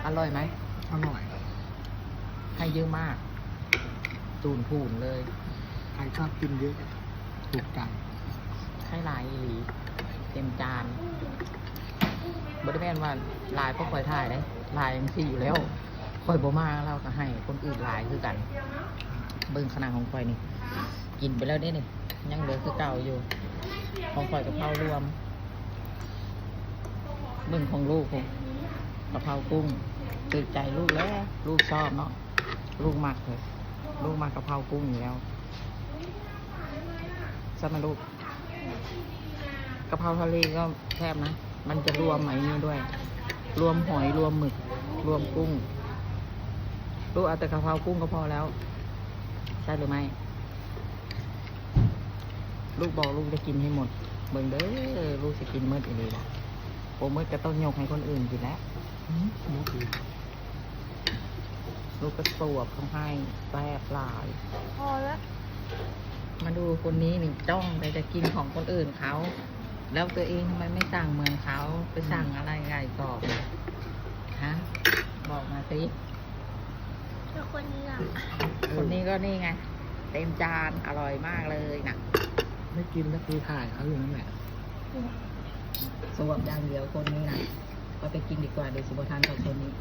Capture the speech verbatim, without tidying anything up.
อร่อยไหม อร่อย ให้เยอะมาก จูนผูนเลย ใครชอบกินเยอะถูกใจ ให้หลายอีหลีเต็มจานบ่ได้แม่นว่าหลายเพราะข่อยถ่ายเลยหลายจังซี่อยู่แล้วข่อยบ่มาแล้วก็ให้คนอื่นหลายคือกัน เบิ่งขนาดของข่อยนี่ กินไปแล้วเด้นี่ยังเหลือคือเก่าอยู่ ของข่อยกะเพรารวม เบิ่งของลูกผมกะเพรากุ้งถูกใจลูกแล้ว ลูกชอบเนาะ ลูกมักเลย ลูกมักกะเพรากุ้งอยู่แล้วใช่ไหมลูก กะเพราทะเลก็แซ่บนะ มันจะรวมไอ้นี่ด้วย รวมหอย รวมหมึก รวมกุ้ง ลูกเอาแต่กะเพรากุ้งก็พอแล้ว ใช่หรือไม่ ลูกบอกลูกจะกินให้หมด เบิ่งเด้อ ลูกจะกินหมดอีหลีละ บ่หมดก็ต้องยกให้คนอื่นกินแล้ว อืมลูกอีก ลูกก็สวบเขาให้แซ่บหลาย พอแล้ว มาดูคนนี้นี่จ้องแต่จะกินของคนอื่นเขา แล้วตัวเองทำไมไม่สั่งเหมือนเขา ไปสั่งอะไรไก่กรอบนะฮะ บอกมาสิ แต่คนนี้อ่ะ คนนี้ก็นี่ไง เต็มจานอร่อยมากเลยนะ ไม่กินแล้วคือถ่ายเขาอยู่นั่นแหละ สวบอย่างเดียวคนนี้นะก็ไปกินดีกว่าเดี๋ยวสิบ่ทันกับคนนี้